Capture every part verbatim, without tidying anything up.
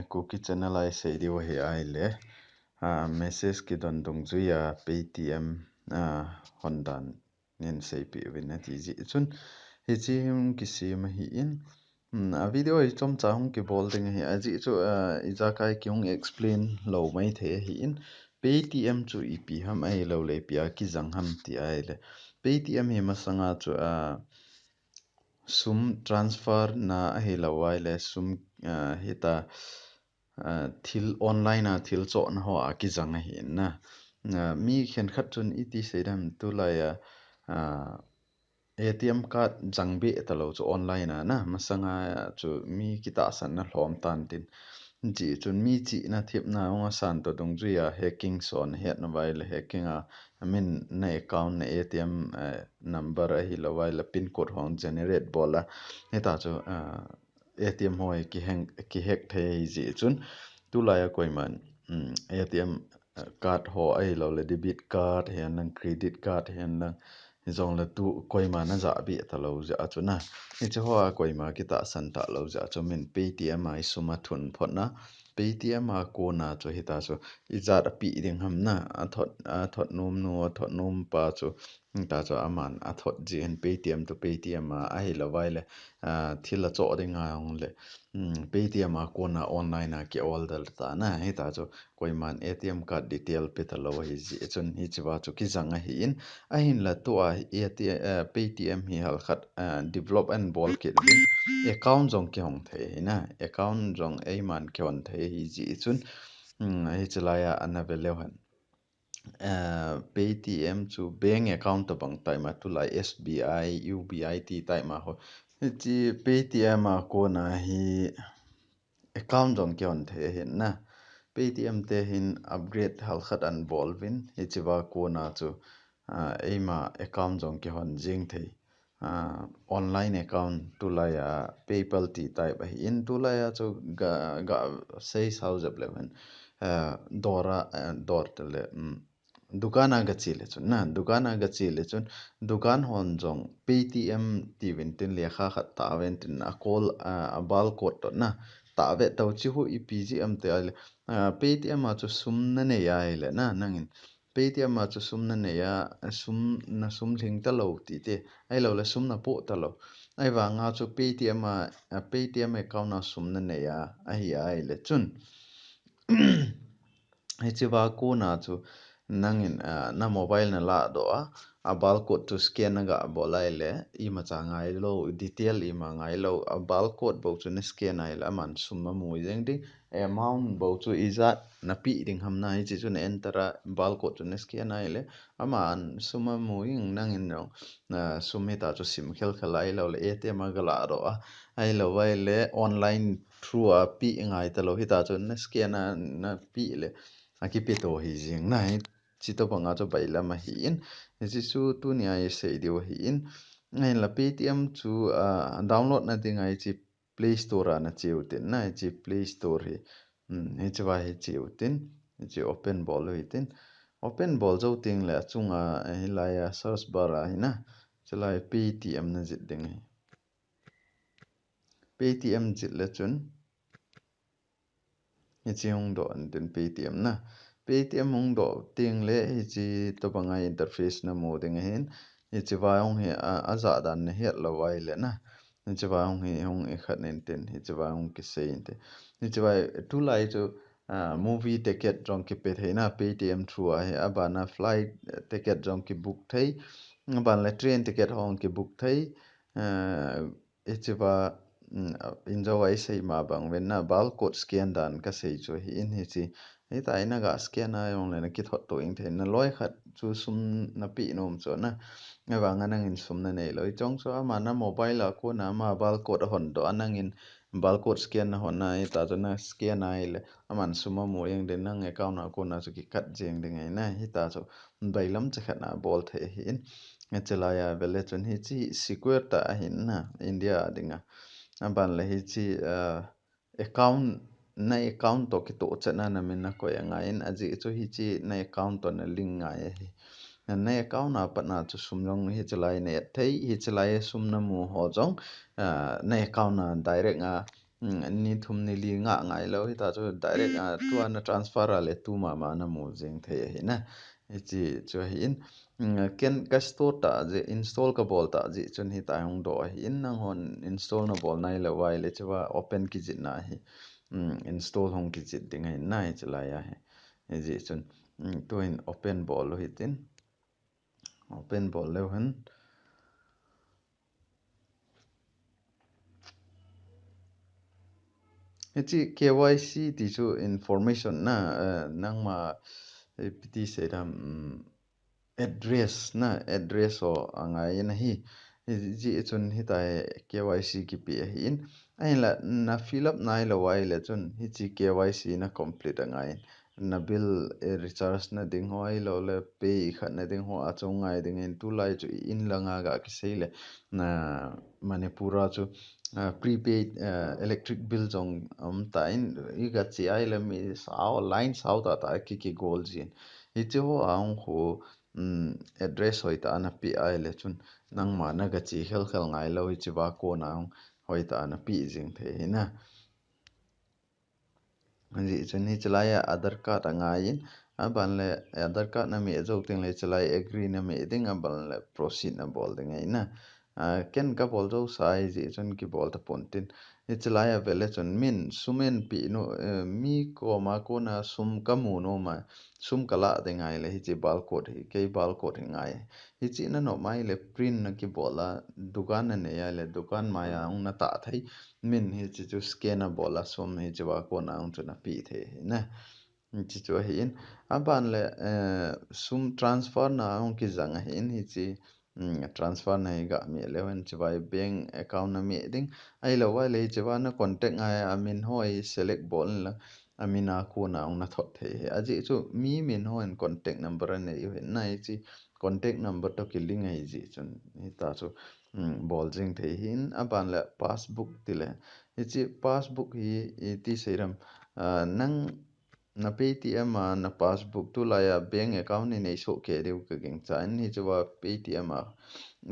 Kuki channel a isei diu hi ahile, ah, message kidon dungjuia Paytm, ah, hon dan nin seipeh uvin ati jeh chun, hiche hung kisem ahin, hmm, a video hi chomcha hung kibol ding ahi, ajeh chu, ah, ijakai kihung explain lou maithei ahin, Paytm chu ipi ham ahilouleh ipi a kijang ham ti ahile, Paytm hi masanga chu, ah, sum transfer na ahilou ahile sum, ah, hita, ah, thil online a thil chohna hoa kijang ahin na. Ah, mi khenkhat chun iti seidam tulai a, ah, ATM card jangbe talou chu online a na, masanga chu mi kitahsanna lhom tan tin. Hiche chun mi chihna thepna hung asan toh dungjuia hacking son hetna uva ahile hacking a, I mean, na account, na ATM, eh, number ahilou ahile pin code hung generate bol a. Hita chu, ah, ATM ho hi kihack, kihack thei ahi jeh chun, tulai a koiman, um, ATM card ho ahilouleh debit card hihen lang, credit card hihen lang, hijongle tu koiman ajahbe talou jeh a chu na. Hiche hoa koima kitahsan talou jeh a chu min Paytm a isum athun photna, Paytm a kona chu hita chu ijat apeh ding ham na, athot, athot nom nu, athot nom pa chu, hita chu aman athot jeh hin Paytm to Paytm a, ahilou ahile, ah, thil achoh ding ahile, um, Paytm a kona online a ki order ta na, hita chu koiman ATM card detail pe talou ahi jeh chun hichea chu kijang ahin, ahinla tua ATM, eh, Paytm hi halkhat, eh, develop anabol kit uvin, account jong kihong thei ahi na, account jong eiman kihon thei ahi jeh chun, um, hiche laia ana ve leu hen. Eh, Paytm chu bank account tobang taima tulai SBI, UBI ti taima ho. Hiche Paytm a kona hi account jong kihon thei ahin na. Paytm te hin upgrade halkhat anabol uvin, hichea kona chu, ah, eima account jong kihon jeng thei. Ah, online account tulai a PayPal ti type ahin, tulai a chu ga, ga sei sao jep leu hen. Ah, dor a, ah, dor tele, um, dukan a gache le chun na, dukan a gache le chun, dukan hon jong Paytm tiuvin tin lekha khat tah uvin tin a code, ah, a barcode toh na, tah ve tau chu hu ipi jeh ham ti ahile, ah, Paytm a chu sum nanei ahile na, nangin Paytm a chu sum nanei a, sum, nasum lhing talou ti te, ahilouleh sum napoh talou. Ahivanga chu Paytm a, ah, Paytm account a sum nanei a, ahi ahile chun. Hichea kona chu nangin, ah, na mobile nalah doh a, a barcode chu scan naga bol ahile, imacha ngailou, detail ima ngailou, a barcode bou chu na scan ahile, aman sum amu jeng ding, amount bou chu ijat napeh ding ham na, hiche chu na enter a, barcode chu na scan ahile, aman sum amu jeng nangin jong, ah, sum hita chu sim khelkhel ahilouleh, ATM a galah doh a, ahilou ahile online through a peh ngai talou hita chu na scan a napeh le, akipe to hi jeng na hi, hiche tobanga chu bailam ahin, hiche chu tunia isei diu ahin, ahinla Paytm chu, ah, download na dinga hiche Play Store a nache utin na, hiche Play Store hi, um, hichea hi che utin, hiche open bol u hitin, open bol jou tengle achunga, eh, hilai a search bar a hi na, chulai Paytm najih ding ahi. Paytm jih le chun, hiche hung doh intin Paytm na. Paytm hung doh tengle hiche tobanga interface namu ding ahin. Hichea hung hi a, ajah dan nahet lou ahile na, hichea hung hi hung ikhat intin, hichea hung kisei intin. Hichea tulai chu, ah, movie ticket jong kipe thei na, Paytm through ahi, abana flight ticket jong kibook thei, abanle train ticket hung kibook thei, ah, hichea, um, injo a isei ma bang uvin na, barcode scan dan kasei chu ahin hiche. Hita hi naga scan a jongle nakithot to jeng thei, naloi khat chu sum napeh nom chu na. Ahivanga nangin sum nanei lou. Hiche chu ama na mobile a kona ama barcode ahon doh a, nangin barcode scan nahon a, hita chu na scan ahile, aman sum amu jeng ding, nang account a kona chu kikat jeng ding ahi na, hita chu bailam chekhat na bol thei ahin. Hiche laia vele chun hiche secure tah ahin na, India a dinga. Abanle hiche, ah, account, na account toh kitoh chetna namin nakoi angaiyin, ajeh chu hiche na account toh nalink ngai ahi. Na account a patna chu sum jong hiche lai na et thei, hiche lai sum namu ho jong, ah, na account a direct a, Hmm, ni thum ni li nga ngai lou hita chu direct, ah, tua na transfer a le tu mama na mu jing thei ahi na. Hichi chu ahi in, hmm, ken ka store ta jeh, install ka bol ta jeh chun hita hung doh ahi in, nanghon install na bol nai lou vai le chuva open kijih na ahi. Hmm, install hung kijih ding ahi na hichi lai ahi. Hijeh chun, hmm, tuin open bol u hitin. Open bol leu hen. Hichi K Y C ti chu information na, eh, nangma, eh, ipi ti sei dam, um, address na, address ho angai na hi. Hijeh chun hita hi K Y C kipe ahi in. Ahinla na fill up nai lou vai le chun hichi K Y C na complete angai in. Na bill, eh, recharge na ding ho ahilou le pay i khat na ding ho achung ngai ding in tulai chu i in langa ga kisei le na Manipur a chu, ah, prepaid, ah, electric bill jong um ta in i ga che ai le mi sao line sao ta ta ki ki gol jin. Hichi ho ahung khu, um, address hoi ta na pe ai le chun nangma na ga che khel khel ngai lou hichi va kona hung hoi ta na pe jing thei hi na. Hijeh chun hichi lai a Aadhaar card angai in, aban le Aadhaar card na meh jou teng le hichi lai agree na meh ding, aban le proceed na bol ding ahi na. Ah, ken ka bol jou sa hijeh chun kibol ta pon tin. Hichi lai a ve le chun min sum en pe nu, eh, mi koma kona sum ka mu nom a, sum ka la ding ahi le hichi barcode hi, kei barcode hi ngai. Hichi na nom mai le print na kibol a, dukan na nei a le dukan mai a hung na ta thei. Min hichi chu scan a bol a sum hichi va kona hung chu na pe thei hi na. Hichi chu ahi in. Aban le, eh, sum transfer na hung kijang ahi in hichi, mm, transfer na hi ga meh leu hen hichi vai bank account na meh ding. Ahilou vai le hichi va na contact ngai a min ho hi select bol in la. Amin a kona hung na thot thei hi. Ajeh chu mi min ho in contact number anei u hin na hichi contact number to ki link ahi jeh chun hita chu, um, bol jing thei hin aban le passbook ti le. Hichi passbook hi iti sei dam, ah, nang na Paytm a na passbook tulai a bank account i nei soh kei diu ka gingcha in hichi va Paytm a,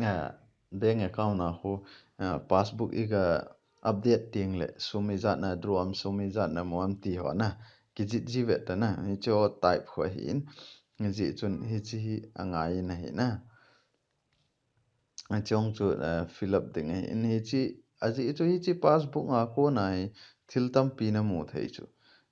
ah, bank account a khu, ah, passbook i ga update teng le sum ijat na draw am sum ijat na mu am ti ho na. Kijih ji ve ta na. Hichi ho type khu ahi in. Hijeh chun hichi hi angai in ahi na. Hichi hung chu, eh, fill up ding ahi in hichi, ajeh chu hichi passbook a kona hi thil tampi na mu thei chu.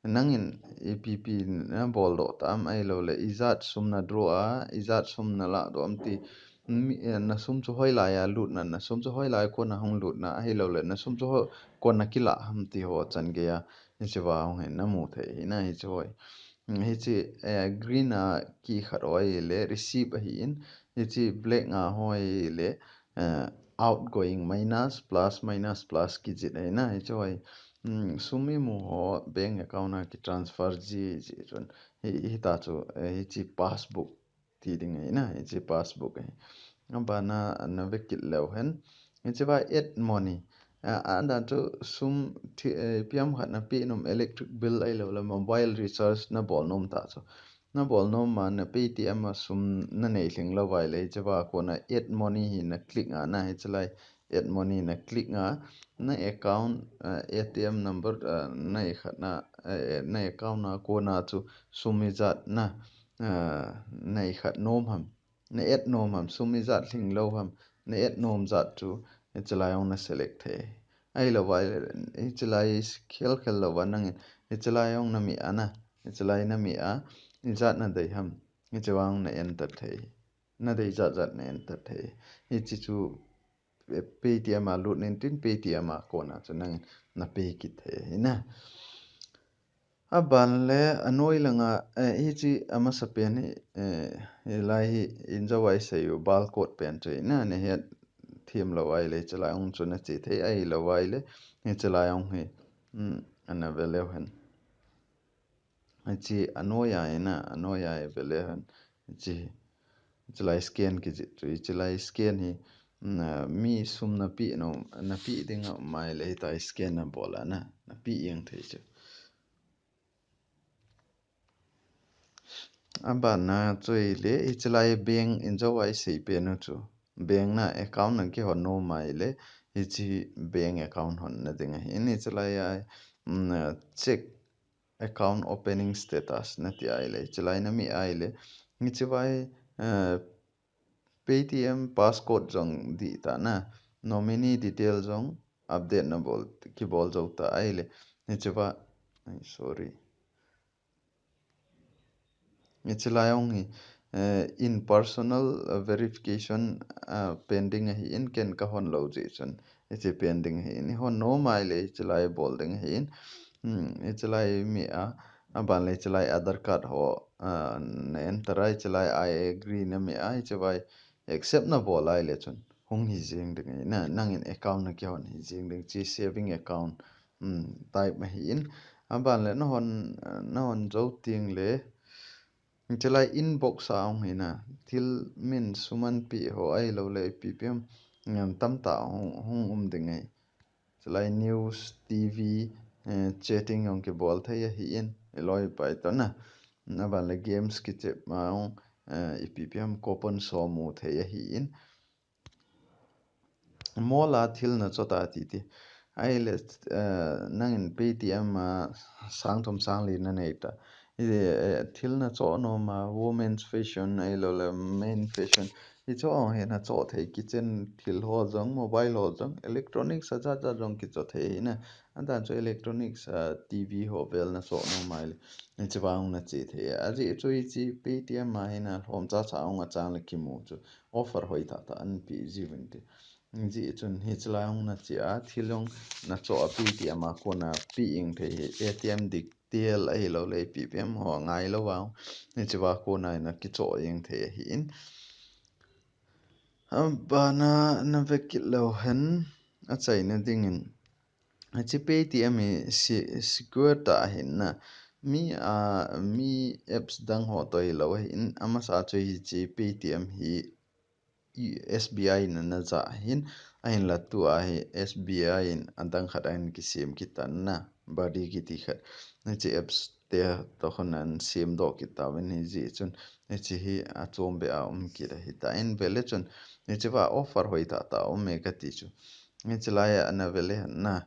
Nangin ipi pi na bol doh ta am ahilou le ijat sum na draw a, ijat sum na la doh am ti. Mi, eh, na sum chu hoilai a lut na, na sum chu hoilai kona hung lut na, ahilou le na sum chu ho, kona kila ham ti ho chan gei a, hichi va hung hin na mu thei hi na hichi ho hi. Hmm, hichi, eh, green a kikhat ho hi le receipt ahi in, hichi black a ho hi le, eh, outgoing minus, plus, minus, plus kijih ahi na hichi ho hi. Hmm, sum i mu ho bank account a ki transfer ji, ji chun. Hi, hita chu, eh, hichi passbook ti ding ahi na, hichi passbook ahi. Abana na ve kit leu hen. Hichi va add money. A, a dan chu sum thi, eh, ipi ham khat na pe nom electric bill ahilou le mobile recharge na bol nom ta chu. Na bol nom ma na Paytm a sum na nei lhing lou vai le hichi va kona add money hi na click a na hichi lai add money na click a na account, eh, A T M number, eh, na i khat na, eh, na account na kona chu sum ijat na, ah, na i khat nom ham, na add nom ham, sum ijat lhing lou ham, na add nom jat chu, hichi lai hung na select thei. Ahilou vai, hichi lai khel khel lou va nangin, hichi lai hung na meh a na, hichi lai na meh a, ijat na dei ham, hichi va hung na enter thei. Na dei jat jat na enter thei. Hichi chu Paytm a lut nin tin Paytm a kona chu nangin na pay kit thei hi na. Aban le anoi langa, eh, hichi amasa pen hi, eh, hilai hi injo vai sei u barcode pen chu hi na, na het them lou vai le hichi lai hung chu na che thei ahilou vai le hichi lai hung hi, hmm, ana ve leu hen. Hichi anoi a hi na, anoi a hi ve le hen. Hichi, hichi lai scan kijih chu, hichi lai scan hi, na, mi sum na pe nom, na pe ding a um mai le hita hi scan na bol a na, na pe jeng thei chu. Abana chu hi le, hichi lai bank injo vai sei pen u chu. Bank na account na kihon nom mai le, hiche bank account honna ding ahin. Hiche lai a, mm, check account opening status nati ahile, hiche lai nami ahile, hiche vai, eh, Paytm passcode jong dih ta na, nominee detail jong update nabol, kibol jou ta ahile, hiche va, ai, sorry. Hiche lai hung hi, eh, in personal, eh, verification, ah, pending ahin, ken kahon lou jeh chun. Hiche pending ahin, ihon nom ahile, hiche lai bol ding ahin. Hmm, hiche lai mi a, aban le hiche lai Aadhaar card ho, ah, na enter a, hiche lai I agree nami a, hiche vai accept nabol ahile chun hung hi jeng ding ahi na, nangin account nakihon hi jeng ding, hiche saving account, um, type ahin. Aban le nahon, nahon jou teng le, hiche lai inbox a hung hi na, thil min suman pi ho ahilou le ipi pi ham, ngam tamtah hung, hung um ding ahi. Hiche lai news, T V, eh, chatting jong kibol thei ahin, iloi pai toh na. Aban le games kichep ma hung, eh, ipi pi ham coupon som mu thei ahin. Mall a thil nachot a titi. Ahile, eh, nangin Paytm a sang thum sang li nanei ta. I, eh, thil nachoh nom a, women's fashion, ahilou le men fashion. Hiche ho hi nachoh thei, kitchen thil ho jong, mobile ho jong, electronics ajat jat jong kichoh thei ahi na. Adan chu electronics, ah, T V ho vel nachoh nom ahile, hiche vang nache thei. Ajeh chu hiche Paytm a hi nalhom chacha hung achang le kimu chu offer hoi tah tah anapeh jiuvin ti. Hijeh chun hiche lai hung nache a, thil jong nachoh a Paytm a kona pe jeng thei hi, A T M detail ahilou le ipi pi ham ho ngai lou a, hiche va kona nakichoh jeng thei ahin. Abana nave kit leu hen achaina dingin, hiche Paytm hi se-, secure tah ahin na. Mi, ah, mi apps dang ho toh hilou ahin, amasa chu hiche Paytm hi S B I in ana jah ahin, ahinla tua hi S B I in adang khat ahin kisem kit tan na, Buddy kiti khat. Hiche apps te toh khun ana sem doh kit tauvin, hijeh chun hiche hi achom beh a um kit ahitan, vele chun hiche va offer hoi tah tah um e kati chu. Hiche lai a nave le hen na,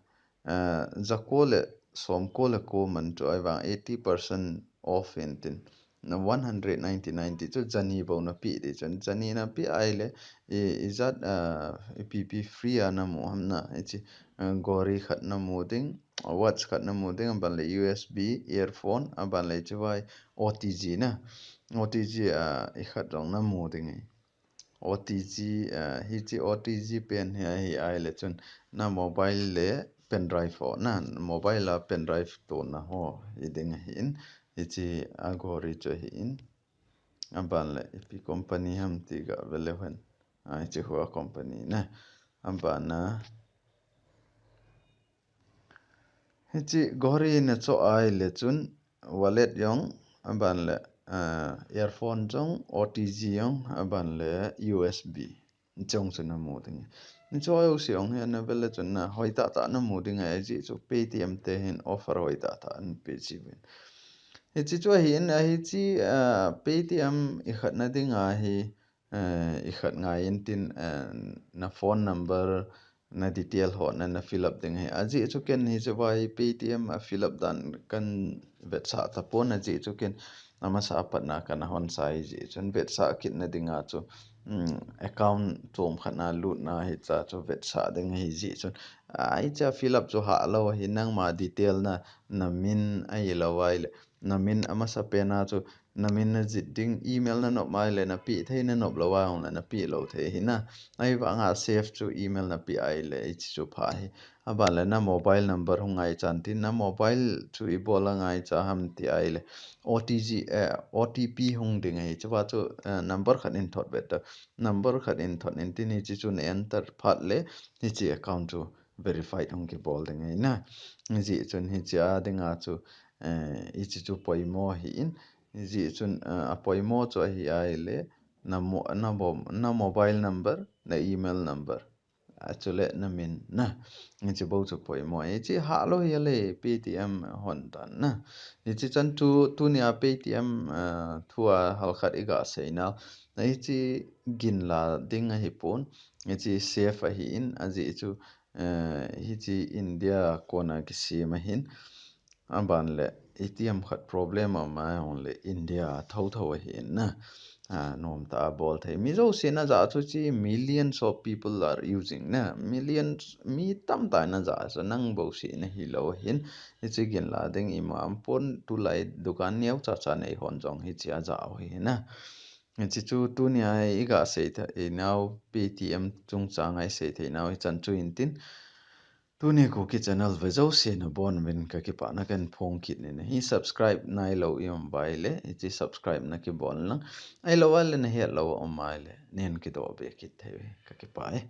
ah, jako le som ko le ko man chu ahivang eighty percent off in tin. Na one hundred ninety-nine ti chu jani bou napeh ti chun. Jani napeh ahile, i, ijat, ah, ipi pi free a namu ham na, hiche, ah, ghori khat namu ding, watch khat namu ding, aban le U S B, earphone, aban le hiche vai O T G na. O T G, ah, ikhat jong namu ding ahi. O T G, ah, hiche O T G pen hi ahi ahile chun na mobile le pendrive ho, na mobile a pendrive tona ho hi ding ahin, hiche a ghori chu ahin. Aban le ipi company ham ti gave leu hen. Ah, hiche Hua company na. Abana Hiche ghori nachoh ahile chun wallet jong, aban le, ah, earphone jong, O T G jong, aban le U S B jong chu namu ding ahi. Hiche jouse jong hi nave le chun na hoi tah tah namu ding ahi, ajeh chu Paytm te hin offer hoi tah tah anapeh jiuvin. Hiche chu ahin, ahi hiche, ah, Paytm ikhatna dinga hi, eh, ikhat ngai in tin, eh, na phone number, na detail ho na, na fill up ding ahi. Ajeh chu ken hiche vai Paytm a fill up dan kahin vetsah tapon, ajeh chu ken amasa a patna kana hon sa ahi jeh chun vetsah kitna dinga chu, um, account chom khat na lutna hiche chu vetsah ding ahi jeh chun, ah, hiche a fill up chu hah lou ahi, nangma detail na, na min ahilou ahile, na min amasa pen a chu, na min najih ding, email nanop ahile napeh thei, nanop lou ahile napeh lou thei ahi na. Ahivanga save chu email napeh ahile hiche chu pha ahi. Aban le na mobile number hung ngaicha in tin, na mobile chu ibola ngaicha ham ti ahile O T G, eh, O T P hung ding ahi. Chuva chu, eh, number khat in thot ve ta. Number khat in thot in tin hiche chu na enter phat le hiche account chu verified hung kibol ding ahi na. Hijeh chun hiche a dinga chu, eh, hiche chu poimo ahin, hijeh chun, eh, apoimo chu ahi ahile, na mo-, na mo-, na mobile number, na email number, a chule na min na. Hiche bou chu poimo ahi. Hiche hah lou hi ahile Paytm hon tan na. Hiche chan chu tunia Paytm, eh, thua halkhat iga sei nau. Hiche gin la ding ahipon. Hiche safe ahin, ajeh chu, eh, hiche India kona kisem ahin. Aban le, itiham khat problem ama hung le India thotho ahin na. Ah, nomtah a bol thei. Mi jousen ajah chu hiche millions of people are using na. Millions, mi tamtah in ajah chu nang bou seh nahilou ahin. Hiche gin la ding ima umpon, tulai dukan neocha cha nei hon jong hiche ajah u ahi na. Hiche chu tunia iga sei thei nau Paytm chungchang a isei thei nau hichan chu hintin. Tuni Kuki channel ve jousen abonuvin kakipana kahin phong kit in ahi. Subscribe nailou ium uva ahile, hiche subscribe nakibol in lang. Ahilou ahile nahet lou aum uva ahile, nahin kidoh be kit thei uve, kakipah e.